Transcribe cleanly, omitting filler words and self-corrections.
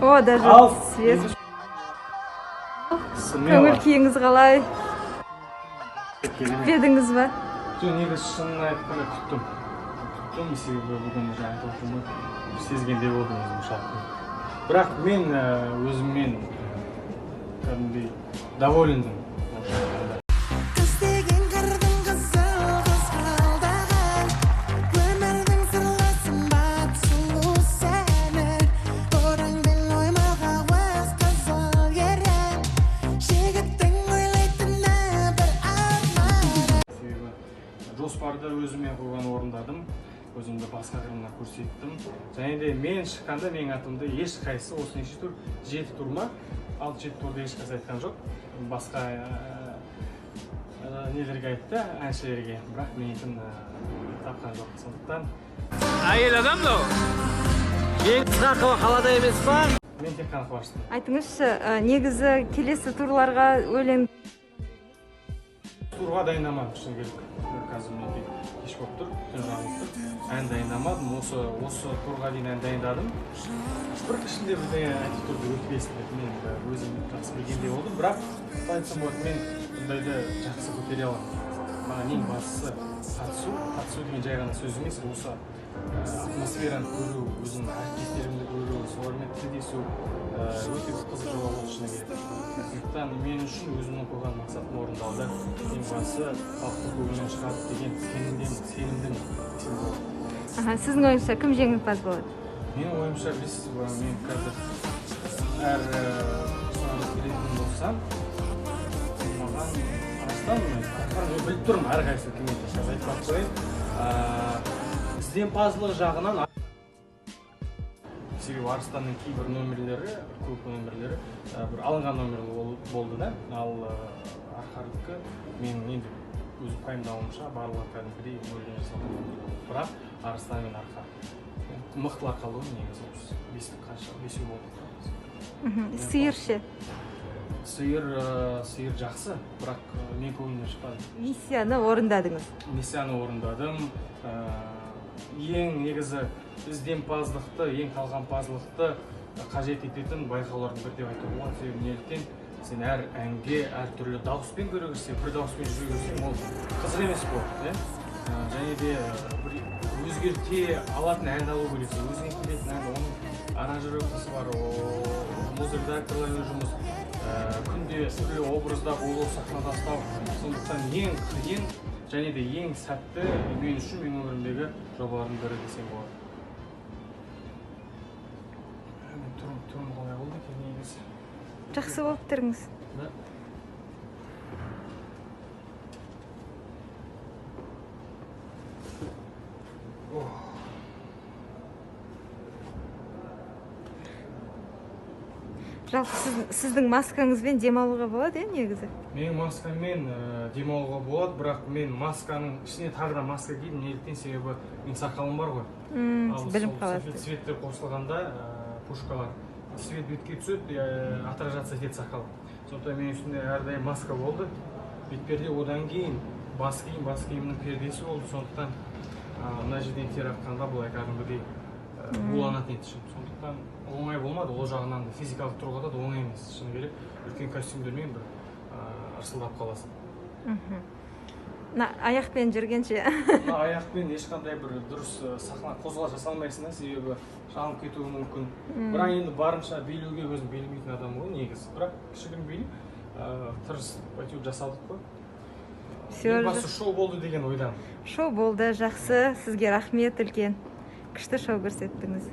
О, даже Ал свет. Смело. Көңіл күйіңіз қалай? Керемет. Күтпедіңіз ба? Жоқ, негізі шынын айтқанда күттім. Күттім, себебі бүгін жаңа айтып отырмын ғой, сезгендей болдым өзім жалпы. Бірақ мен өзіммен кәдімгідей доволен дім. Қыз деген қырдың қызыл қызғалдаған, өмірдің сырлы сымбат сұлу сәні, ораңмен оймаға өз қызыл ерін, жігіттің ойлайтыны бір арманы. Себебі жоспарды өзіме қойған орындадым, өзімді басқа қырымнан көрсеттім. Және де мен шыққанда менің атымды ешқайсысы осы неше тур, 7 тур ма, 6-7 турда ешқайсысы айтқан жоқ. Басқа нелерге айтты, әншілерге, бірақ менікін тапқан жоқ. Сондықтан Әйел адам да ол. Ең қысқа қалада емес па? Мен тек қана қуаныштымын. Айтыңызшы, негізі келесі турларға өлең Турға дайындамадым, шыны керек. Қазір мінекей кеш болып тұр, түн жарым болып тұр. Ән дайындамадым, осы турға дейін ән дайындадым. Бір ішінде бірдеңе айтып тұрды, өтпесін деп. Мен өзім жақсы білгендей болдым, бірақ қалай айтсам болады, мен бұндайды жақсы көтере аламын. Маған ең бастысы қатысу, қатысу деген жай ғана сөз емес, осы атмосфераны көру, өзімнің әріптестерімді көру, солармен тілдесу өте бір қызық жоба болды, шыны керек. Сондықтан мен үшін өзімнің қойған мақсатым орындалды. Ең бастысы халықтың көңілінен шығады деген сенімдемін, сенімдімін десем болады. Аха, сіздің ойыңызша кім жеңімпаз болады? Менің ойымша, білесіз бе, мен қазір әр сұрағыңыз келетін болса, маған Арыстан ұнайды. Арқан, мен біліп тұрмын әрқайсысы кім екенін, қазір айтпай ақ қояйын. Ізденімпаздық жағынан, себебі Арыстанның кейбір номерлері, көп номерлері бір алынған номер болды да, ал Арқардікі мен енді өз пайымдауымша барлығы кәдімгідей нөлден жасалған номерлер болды. Бірақ Арыстан мен Арқар мықтылар қалды ғой негізі, осы бестік қанша, бесеу болдық. Сиыр ше? Сиыр жақсы, бірақ мен көңілімнен шықпады. Миссияны орындадыңыз. Миссияны орындадым. Ең негізі ізденімпаздықты, ең талғампаздықты қажет ететін байқаулардың бірі деп айтуға болады. Себебі неліктен сен әр әнге әртүрлі дауыспен көре берсең, бір дауыспен жүре берсең, ол қызық емес болады, иә? Және де бір өзгерте алатын әнді алу керексің, өзіңе келетін әнді, оның аранжировкасы бар, музредакторлармен жұмыс, күнде түрлі образда болу, сахнада ұстау. Сондықтан ең қиын және де ең сәтті мен үшін менің өмірімдегі жобалардың бірі десем болады. Мен түрім қалай болды екен негізі? Жақсы болып тұрыңыз. Да? Жалпы сіздің маскаңызбен демалуға болады, иә, негізі? Менің маскаммен демалуға болады, бірақ мен масканың ішіне тағы да маска кидім. Неліктен? Себебі менің сақалым бар ғой. Ал Білініп сол қалады. Цветтер қосылғанда, пушкалар свет бетке түседі, отражаться етеді сақал. Сондықтан менің үстімде әрдайым маска болды. Бетперде, одан кейін бас киім, бас киімнің пердесі болды. Сондықтан мына жерден тер аққанда былай кәдімгідей буланатын еді ішім. Сондықтан оңай болмады, ол жағынан да физикалық тұрғыда да оңай емес, шыны керек. Үлкен костюмдермен бір ырсылдап қаласың. Мына аяқпен жүргенше. Мына аяқпен ешқандай бір дұрыс сахна қозғалыс жасай алмайсың да, себебі шалынып кетуі мүмкін. Бірақ енді барынша билеуге, өзім билемейтін адам ғой негізі. Бірақ кішігірім билеп, тырысып әйтеуір жасадық қой. Всё. Ең бастысы шоу болды деген ойдамын. Шоу болды, жақсы. Сізге рахмет үлкен. Күшті шоу көрсеттіңіз.